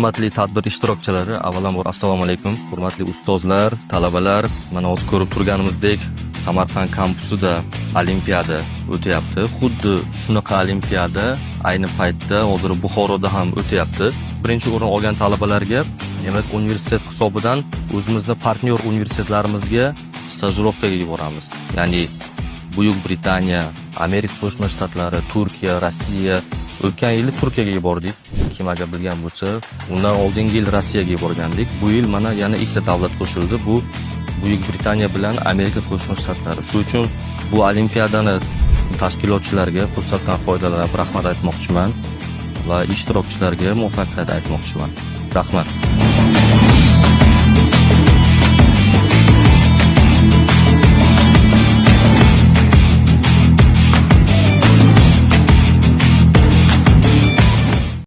Hurmatli tadbir ishtirokchilari, avvalambor assalomu alaykum. Hurmatli ustozlar, talabalar, mana hozir ko'rib turganimizdek, Samarqand kampusida olimpiada o'tyapti. Xuddi shunaqa olimpiada ayni paytda hozir Buxoroda ham o'tyapti. Birinchi o'rin olgan talabalarga, demak, universitet hisobidan o'zimizni partnyor universitetlarimizga stajirovkaga yuboramiz. Ya'ni Buyuk Britaniya, Amerika Qo'shma Shtatlari, Turkiya, Rossiya. O'tgan yili Turkiyaga yubordik. Kim agar bilgan bo'lsa, undan oldingi yil Rossiyaga yuborgandik. Bu yil mana yana ikkita davlat qo'shildi. Bu Buyuk Britaniya bilan Amerika Qo'shma Shtatlari. Shu uchun bu olimpiadani tashkilotchilarga fursatdan foydalanib rahmat aytmoqchiman va ishtirokchilarga muvaffaqiyat aytmoqchiman. Rahmat.